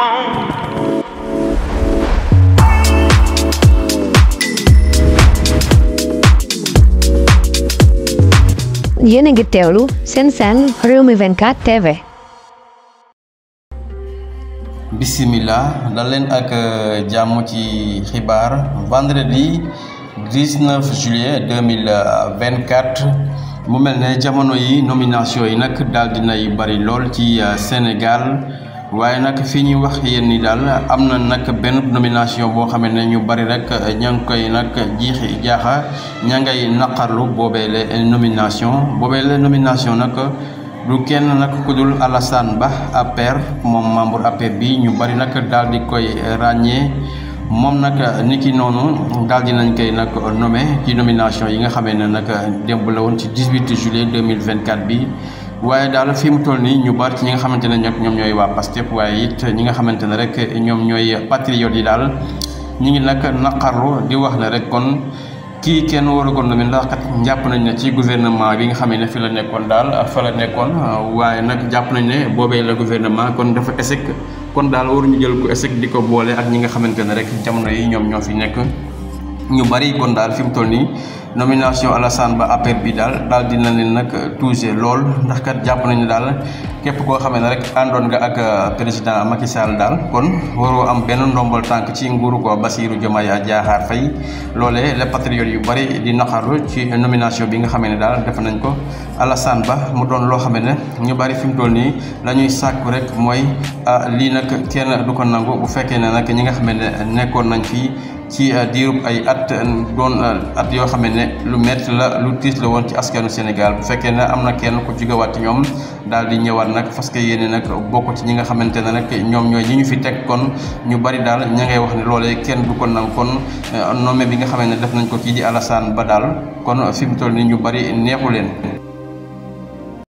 yéen a ngi teewlu seen Rewmi 24 TV. Bismillah dal leen ak jàmm ci xibaar vendredi 19 juillet 2024 mu mel ne jamono yi nomination yi nag daal dinay bari lool ci Sénégal waaye nag fi ñuy wax yéen ni daal am na nag benn nomination boo xam ne ñu bari rek ña ngi koy nag jiixi jaaxa ña ngay naqarlu boobeele nomination nag du kenn nag ku dul Alassane Ba APR moom membre APR bi ñu bari nag daal di koy ràññee moom nag niki noonu daal di nañ koy nag nommé ci nomination yi nga xamee ne nag démb la woon ci 18 juillet 2024 bi. waaye daal fi mu toll nii ñu bari ci ñi nga xamante ne ñoom ñooy waa Pastef waaye it ñi nga xamante ne rek ñoom ñooy patriotes yi daal ñi ngi nag naqarlu di wax ne rek kon kii kenn waru ko nommé ndax kat jàpp nañ ne ci gouvernement bi nga xamee ne fi la nekkoon daal fa la nekkoon waaye nag jàpp nañ ne boobee la gouvernement kon dafa échec kon daal waruñu jël ko échec di ko boole ak ñi nga xamante ne rek jamono yi ñoom ñoo fi nekk ñu bari kon daal fi mu toll nii nomination Alassane Ba APR bi daal dina leen nag touché lool ndax kat jàpp nañu daal képp koo xamee ne rek àndoon nga ak président Macky Sall daal kon waroo am benn ndombol tànk ci nguuru ko Bassirou Diomaye Diakhar Faye loolee les patriotes yu bari di naqarlu ci nomination bi nga xamee ne daal def nañ ko Alassane Ba mu doon loo xamee ne ñu bari fi mu toll nii la ñuy sàkku rek mooy lii nag kenn du ko nangu bu fekkee ne nag ñi nga xamee ne nekkoon nañ fii ci diirub ay at doon at yoo xam ne lu métti la lu tiis la woon ci askanu Sénégal bu fekkee ne am na kenn ku jógewaat ci ñoom daal di ñëwaat nag parce que yéene nag bokk ci ñi nga xamante ne nag ñoom ñooy ñi ñu fi teg kon ñu bari daal ña ngay wax ne loolee kenn du ko nang kon nommé bi nga xam ne def nañ ko kii di Alassane Ba daal kon fi mu toll nii ñu bari neexu leen.